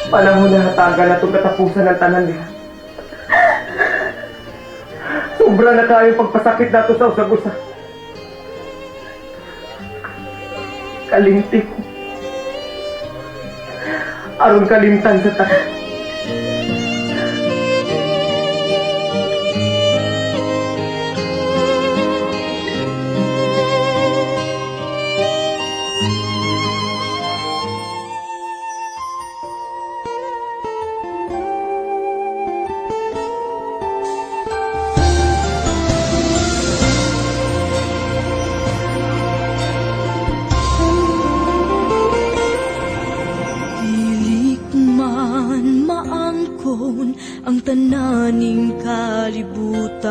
Panahon na hatagan na itong katapusan ng tanan niya. Sobra na tayo pagpasakit nato sa usag-usa. Kalimti ko. Aron kalimtan sa tanan. Dili man maangkon ang tananing kalibutan,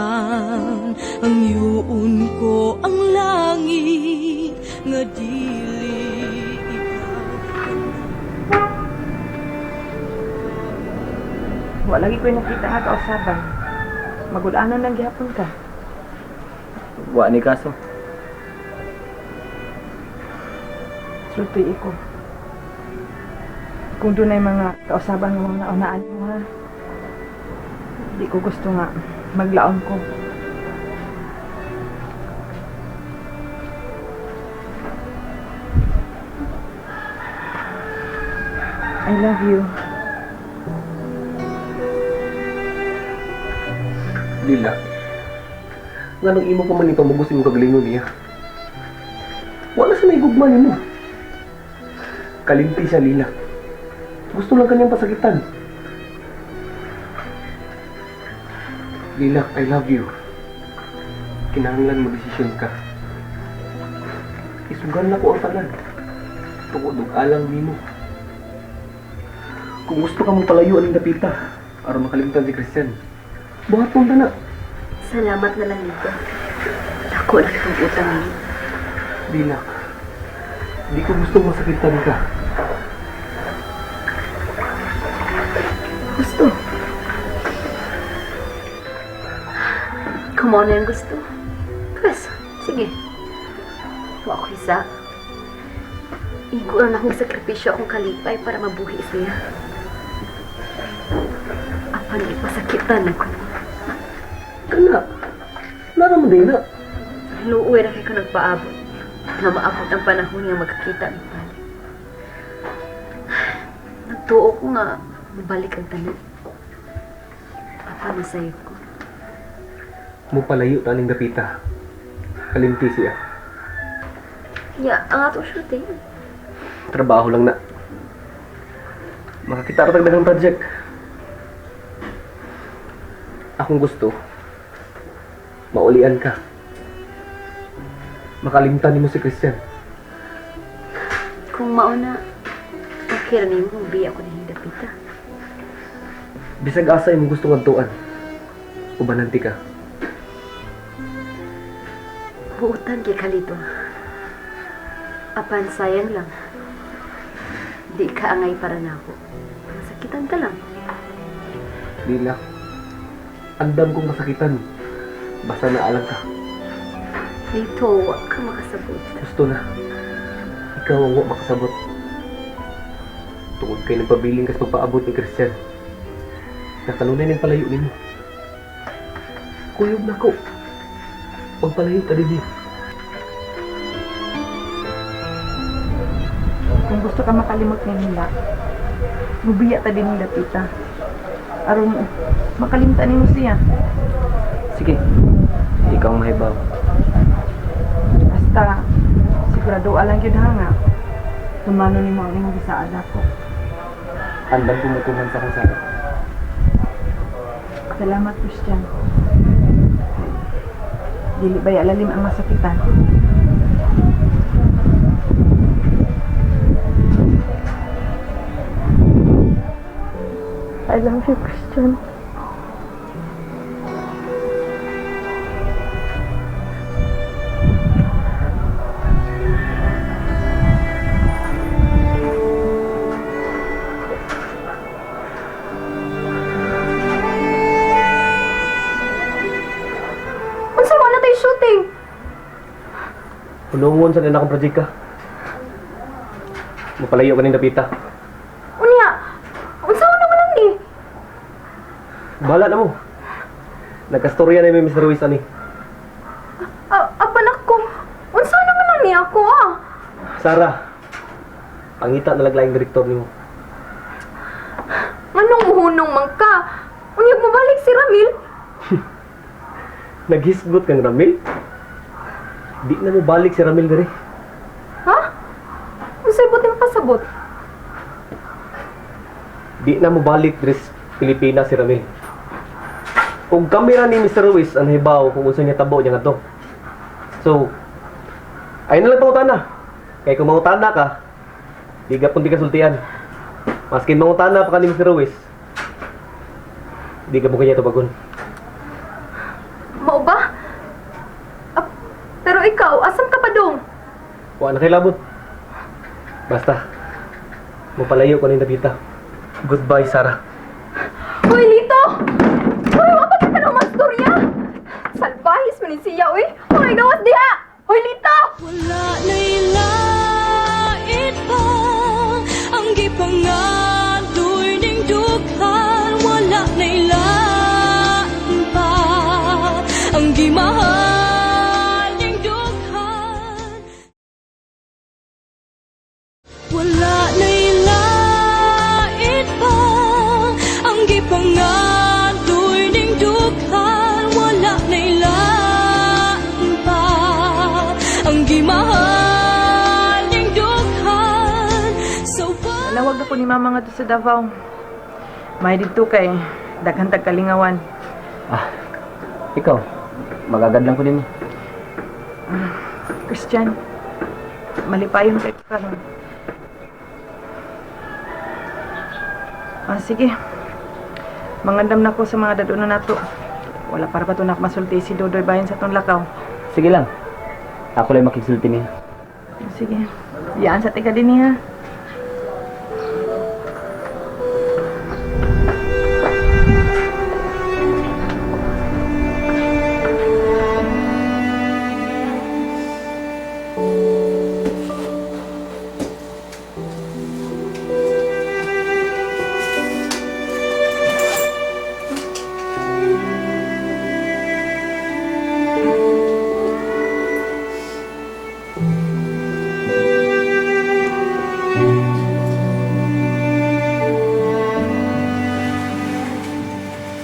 ang yuon ko ang langit nga dili ikaw. Wala lagi ko'y nakita nga kausaban. Magulanon lang gihapon ka. Wa ni kaso. Sulti ko. Kung doon ay mga kausaban nga mga naunaan mo ha. Di ko gusto nga maglaon ko. I love you. Lila. Nganong imo pa man ipamugos imong kagalingon niya? Wala sa may gugma nimo. Kalimti siya, Lila. Gusto lang kanyang pasakitan. Lila, I love you. Kinahanglan mo desisyon ka. Isugan na ko ang tanan. Tungod og alang nimo. Kung gusto ka mong palayo aning dapita aron makalimtan si Christian, buhaton ta na. Salamat na lang dito. Dako na kang utang niyo. Lila, di ko gusto masakitan ka. Gusto. Kung ano yung gusto. Pwes, sige. Wa ko isa. Igo na akong sakripisyo akong kalipay para mabuhi siya. Apan ipasakitan ako. Kana, nara mo din na. Luoy ra kay ko nagpaabot. Nga maabot ang panahon nga magkakita ni Pali. Nagtuo ko nga mabalik ang tanan. Apan nasayop ko. Mupalayo ta ning dapita. Kalimti siya. Ya, ang ato shooting. Trabaho lang na. Makakita ra tag daghang project. Akong gusto, maulian ka. Makalimtan nimo si Christian. Kung mauna, okay ra nimo biya ko ni dapita. Bisag asa imong gusto ngadtuan. Ubananti ka. Buutan kay kalito. Apan sayang lang. Di ka angay para nako. Masakitan ka lang. Lila, andam kong masakitan. Basta naalang ka. Dito, wa ka makasabot. Gusto na. Ikaw ang wa makasabot. Tungod kay nagpabiling kas pagpaabot ni Christian. Nakalunay ng palayo nimo. Kuyog na ko. Pagpalayo ta dinhi. Kung gusto ka makalimot ni nila, mubiya ta din dapita. Aron makalimtan nimo siya. Sige. Ikaw ang mahibaw. Basta sigurado alang gyud ha nga tumano nimo ang imong gisaad ako. Andam tumutuman sa akong saad. Salamat, Christian. Dili ba lalim ang masakitan? I love you, Christian. Unsa man na tayo shooting? Hulungon sa nila akong project ka. Mapalayo ka ning dapita. Unya, unsa Bahala na mo. Nagkastorya na mi Mr. Ruiz ani. Apan ako. Unsa na man ni ako ah? Sara, pangita na laglaing direktor nimo. Nganong muhunong man ka? Unyag mo balik si Ramil? Naghisgot kang Ramil? Di na mo balik si Ramil diri. Ha? Unsay buting pasabot? Di na mo balik diri sa Pilipinas si Ramil. Ug kamera ni Mr. Ruiz ang hibaw kung unsa niya tabo niya ngadto. So, ayun na lang pangutana. Kay kung mangutana ka, di ka di ka sultian. Maskin mangutana pa ka ni Mr. Ruiz, di ka mo kanya tubagon. Mao ba? Ah, pero ikaw, asam ka pa dong? Wa na kay labot. Basta, mapalayo ko ni Nabita. Goodbye, Sarah. Hoy, Lito! Hoy, wa pa kita nang mastorya! Salbahis man ni siya, uy! Hoy, gawas diha! Hoy, Lito! Wala na'y lait pa ang gipangadoy ning dughan. Wala na'y lain pa ang gimahal ning dughan. Wala na'y lait pa ang gipangadoy ning dughan. Wala na'y lain pa ang gimahal ning dughan. So Lawag ako ni mama nga to sa Davao. May dito kay daghan tag kalingawan. Ah, ikaw, magagad lang ko din. Christian, malipayon kay karon. Ah, sige. Mangandam na ko sa mga daduno nato. Wala para pa to nak masulti si Dodoy bahin sa tong lakaw. Sige lang. Ako lang makigsulti niya. Sige. Yaan sa tiga din niya.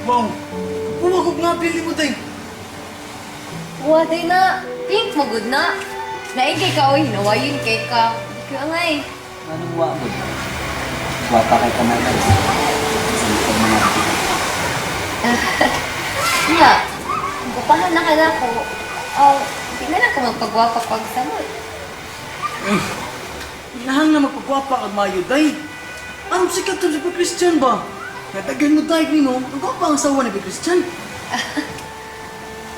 Wow! Bumagog nga pili mo, day! Wa, day na. Pink mo, good na. Naingay ka, oy. Hinawayin kay ka. Di ka angay. Anong wa mo? Gwapa kay kamay ka. Sa mga Nga, gupahan na ka na ako. Oh, di na lang ko magpagwapa pag samot. Inahang na magpagwapa kag mayo, day! Anong sikat to si Christian ba? Natagan mo day nino, ang gwapa ang asawa ni Christian.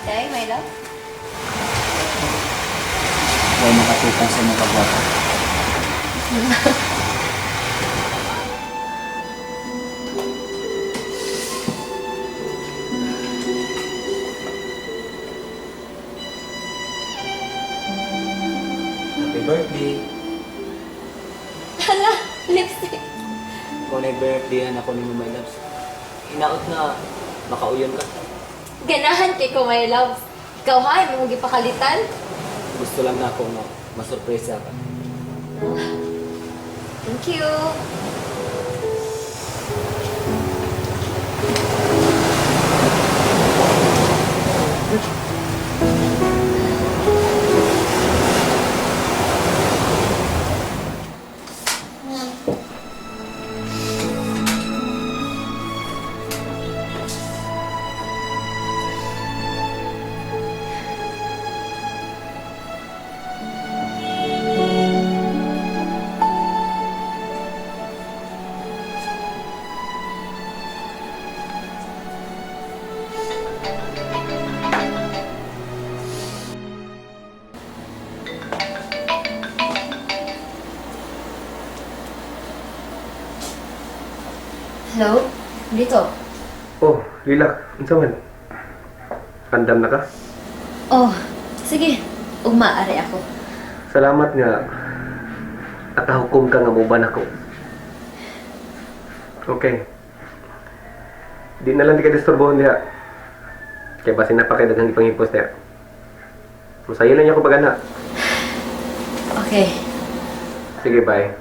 Day, my love. Huwag makatukan sa mga kagwapa. Happy birthday! Hala, lipstick. Kung nag-birthday ako ni my loves. Hinaot na makauyon ka. Ganahan kay ko, my love. Ikaw ha, mo gipakalitan. Gusto lang na ako nga masurpresa ka. Thank you. Hello? Dito. Oh, Lila, unsa man? Andam na ka? Oh, sige. Ugma, are ako. Salamat nga nakahukom ka nga muban ako. Okay. Di na lang di ka disturbohon diha. Kaya basin na pa kay daghang ipangipos diha. Masaya lang niya ko pag-ana. Okay. Sige, bye.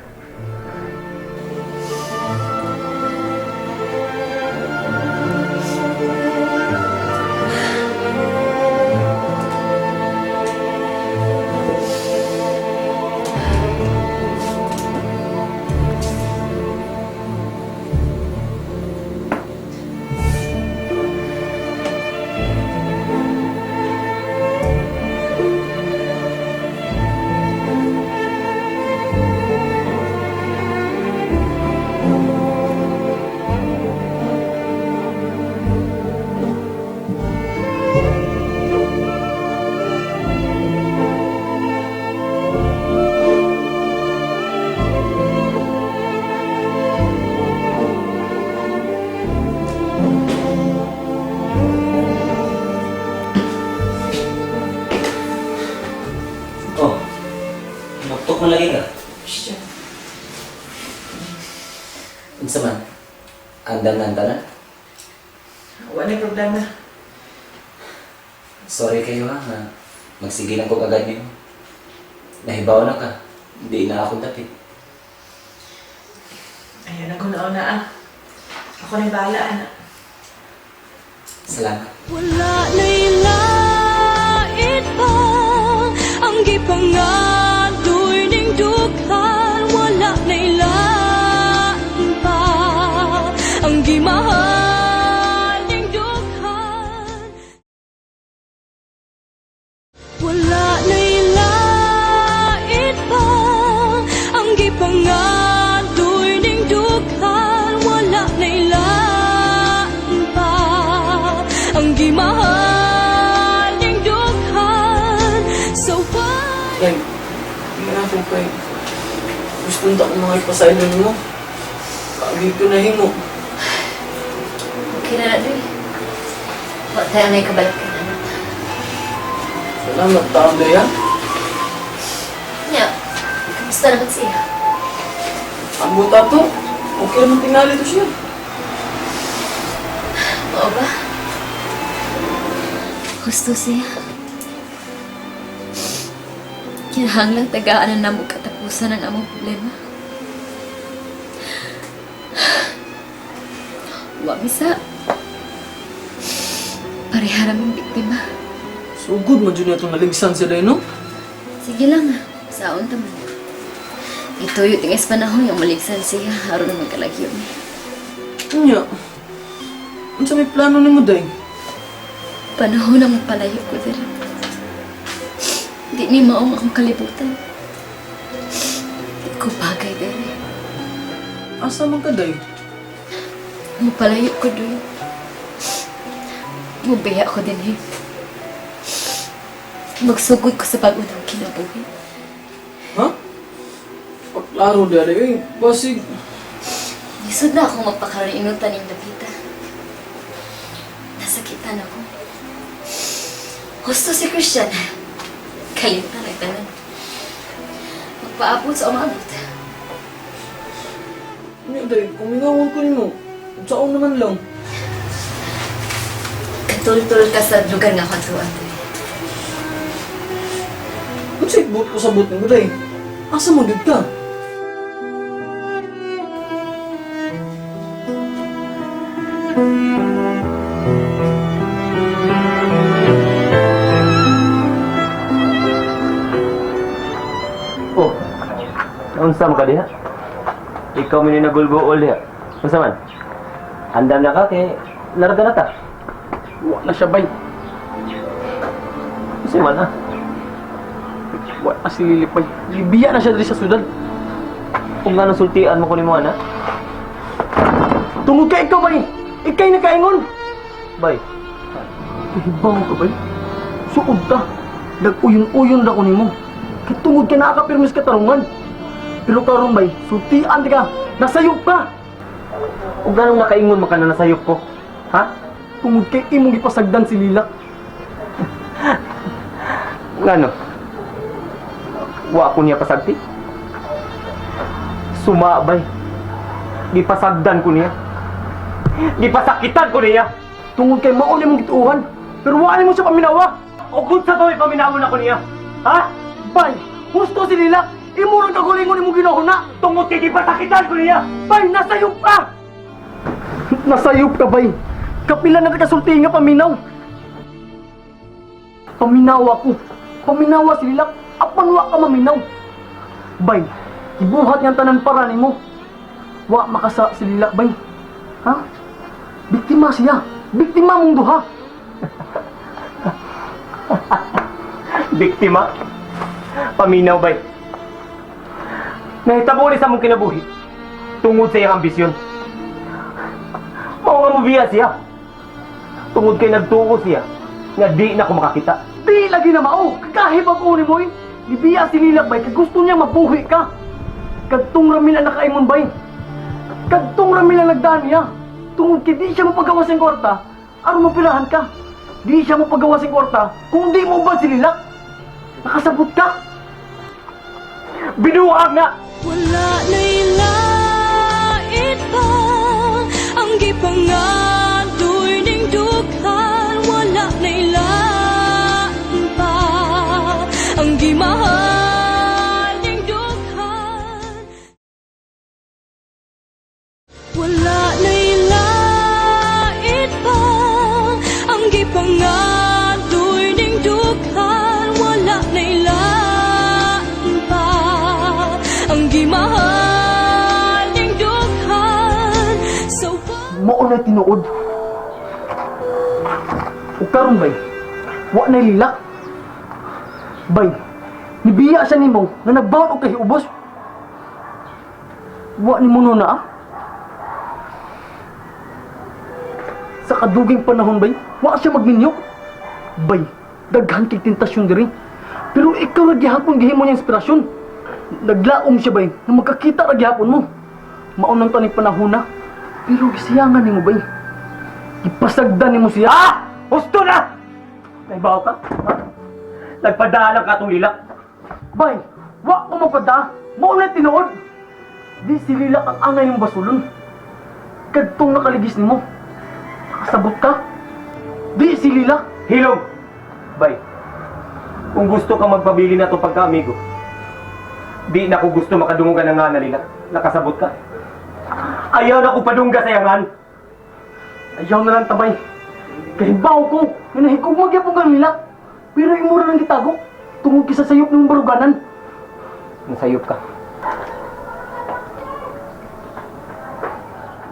Oh, nuktok mo lagi ka. Shit. Unsa man? Andam na na? Wala na problema. Sorry kayo ha, nga magsige lang ko agad nimo. Nahibaw na ka. Hindi na ako dapit. Ayun, naghunaw na ah. Ako na yung bahala, anak. Salamat. Wala na'y lait pa ang gipangadoy ning dughan. Wala na'y lain pa ang gimahal ning dughan. Wala na'y lait pa ang gipangadoy ning dughan. Wala na'y lain pa ang gimahal ning dughan. So why Day, hindi na ako kay... Gusto nta ko mga ipasailan mo. Kaagi ko na himo. Okay na na, Doy. Wa tayo na kabalikan, anak. Salamat taon, Day, ha? Nya, kamusta naman siya? Ang buta to. Okay naman tingali to siya. Oo ba? Gusto siya. Kinahanglang tagaan na namo katapusan ang among problema. Wa misa. Pareha raming biktima. Sugod man dyan itong naligsan siya, Day, no? Sige lang, saon ta man. Ituyo tingas panahon yung maligsan siya aron na magkalagyo mi. Unya. Unsa may plano nimo, Day? Panahon na magpalayo ko diri. Di ni maong akong kalibutan. Di ko bagay diri. Asa man ka, Day? Mapalayo ko doon. Mubiya ko din eh. Magsugod ko sa bago ng kinabuhi. Ha? Paklaro, Day, eh. Basig. Lisod na akong magpakaroon taning dapita. Nasakitan ako. Gusto si Christian. Kalimtan ang tanan. Magpaabot sa umabot. Unya, Day, kumingawon ko nimo. Unsaon naman lang. Katultul ka sa lugar nga kantuan. Unsa buot ko sa buot nimo, Day? Asa man gud ka? Oh, unsa man ka diha? Ikaw man yung nagulguol diha. Unsa man? Andam na ka kay larga na ta. Wa na siya, bay. Unsa man ah? Wa na si Lily, bay. Gibiya na siya diri sa syudad. Kung nga sultian mo ko nimo ana. Tungod kay ikaw, bay. Ikay nakaingon. Bay, Hibaw ka, bay. Suod ta. Nag-uyon-uyon ra ko nimo. Kay tungod kay naa ka pirmis katarungan. Pero karon bay, sultian di ka. Nasayop ka. ug ganong nakaingon man ka na nasayop ko. Ha? Tungod kay imong gipasagdan si Lila. Ngano? Wa ko niya pasagti. Sumabay. Gipasagdan ko niya. Gipasakitan ko niya. Tungod kay mao ni mong gituohan. Pero wa nimo siya paminawa. O kung sa ba may paminawon ako niya? Ha? Bay, husto si Lilak. Imo rang kagalingon imong ginahuna. Tungod kay gipasakitan ko niya. Bay, nasayop ka! Nasayop ka, bay. Kapila na kasulti nga paminaw. Paminaw ako. Paminawa si Lilak. Apan wa ka maminaw. Bay, ibuhat niyang tanan para nimo. Wa makasa si Lilak, bay. Ha? Biktima siya. Biktima mong duha. Biktima. Paminaw bay. Nahitabo ni sa mong kinabuhi. Tungod sa iyang ambisyon. Mao nga mobiya siya. Tungod kay nagtuo siya nga di na ko makakita. Di lagi na mao. Kahibag ni mo eh. Gibiya si Lilak, bay. Kag gusto niya mabuhi ka. Kadtong ramil ang nakaimon, bay. Kadtong ramil ang nagdaan niya. Tungod kay di siya mapagawas ang kwarta, aron mapirahan ka. Di siya mapagawas ang kwarta kung di mo ba si Lilak. Nakasabot ka. Binuang na! Wala na'y lait pa ang gipangadoy ning dughan. Wala na'y lain pa ang gimahal ning dughan. Wala na'y lait pa ang gipangadoy ning dughan. Wala na'y lain pa ang gimahal ning dughan. So Mao na tinuod. Ug karon bay, wa na Lilak. Bay, nibiya siya nimo nga nagbaon og kahiubos. Wa nimo no na ah. Sa kaduging panahon bay, wa siya magminyo. Bay, daghan kay tentasyon diri. Pero ikaw ra gihapon gihimo niya inspirasyon. Naglaom siya bay, nga magkakita ra gihapon mo. Mao nang taning panahon na. Pero gisiyangan nimo bay. Gipasagdan nimo siya. Ah! Husto na! Naibaw ka? Ha? Nagpadala ka atong lilak. Bay, wa ko magpada. Mao na tinuod. Di si Lilak ang angay ng basulon. Kadtong nakaligis nimo. Nakasabot ka. Di si Lilak. Hilom! Bay, kung gusto ka magpabili na to pagka-amigo, di na ko gusto makadungan ng nga na lilak. Nakasabot ka. Ayaw na ko padungga sa iyangan. Ayaw na lang tabay. Kahibaw ko, nga nahigog magyapon kang Lilak. Pero imura nang gitago. Tungod kisa sayop ng baruganan. Nasayop ka.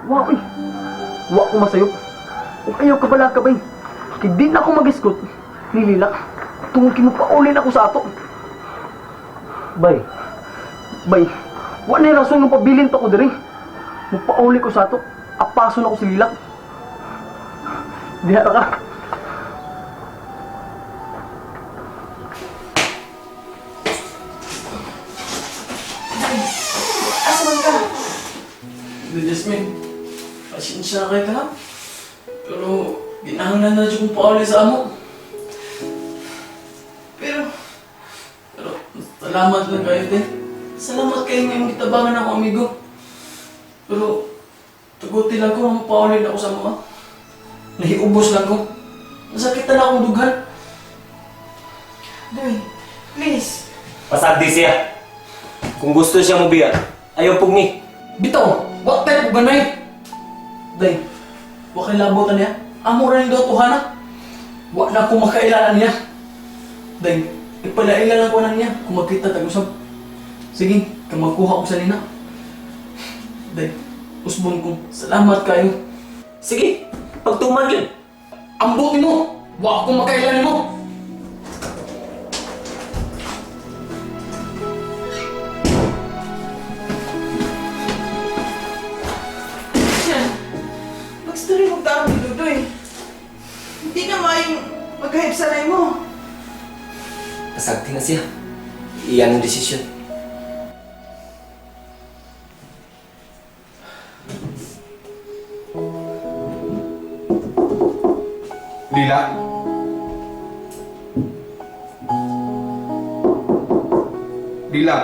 Wa uy. Wa ko masayop. Ug ayaw ka bala ka bay. Kay di na ako mag-iskot ni Lilak. Tungod kay mopaulin ako sa ato. Bay, Bay, wa na rason nga pabilin to ko diri. Mopauli ko sa ato. Apaso na ko si Lilak. Diha ra ka. Asa man ka? Hindi, Jasmine. Pasensya na kayo ka. Pero, ginahanglan na dyan kong pauli sa amo. Pero, Pero, salamat lang kayo, te. Salamat kayo ngayong gitabangan ako, amigo. Pero, tuguti lang ko, mapauli na ako sa mga. Nahiubos lang ko. Nasakitan na akong dughan. Doy, please. Pasagdi siya. Kung gusto siya mobiya, ayaw pugni. Bitaw! What type of ganay? Day, wa kay labotan niya. Amo ra ning dotuhan na. Wa na ko makailanan niya. Day, ipalaila lang ko na niya kung magkita tag usab. Sige, kung magkuha ko sa nina. Day, usbon ko. Salamat kayo. Sige, pagtuman yun. Ambot mo! Wa ko makailan mo! Christian, magstory mo taong ni Dudoy. Hindi na maayong magkahibsanay mo. Pasagdi na siya. Iyan ang desisyon. Lila? Lila?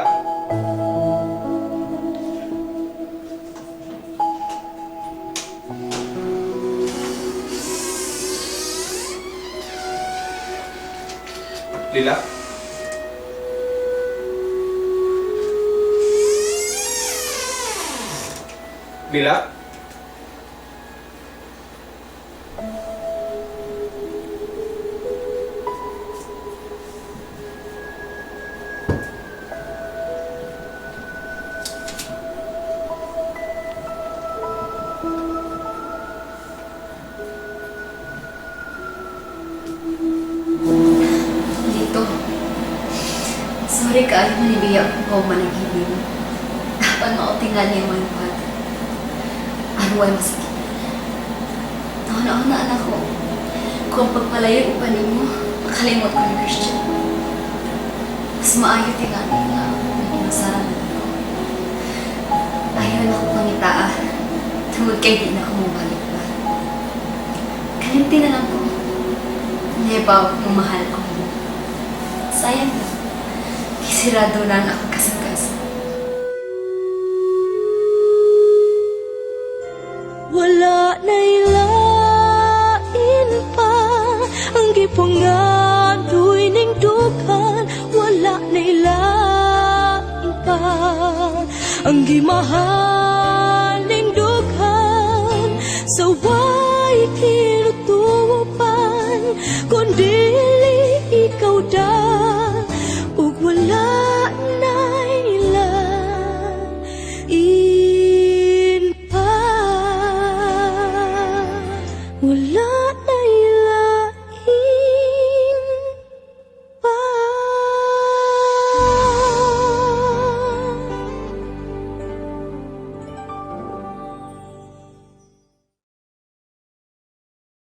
Lila? Lila? Lito, sorry kaayo manibiya ko managhibi mo. Dapat mautingan niya mga buhat. Ano ay masakit. Nauna-una anak ko. Kung pagpalayo pa nimo, makalimot ko ni Christian. Mas maayo tingali nga naging na ko. Ayaw na ko pangitaa. Tungod kay di na ko mabalik pa. Kalimti na lang ko. Nebaw, mahal ko mo. Sayang lang. Kisirado na ang akong kasangkas. Wala na'y lain pa ang gipangadoy ning dughan. Wala na'y lain pa ang gimahal ning dughan. Sa way kinutupan kun dili ikaw.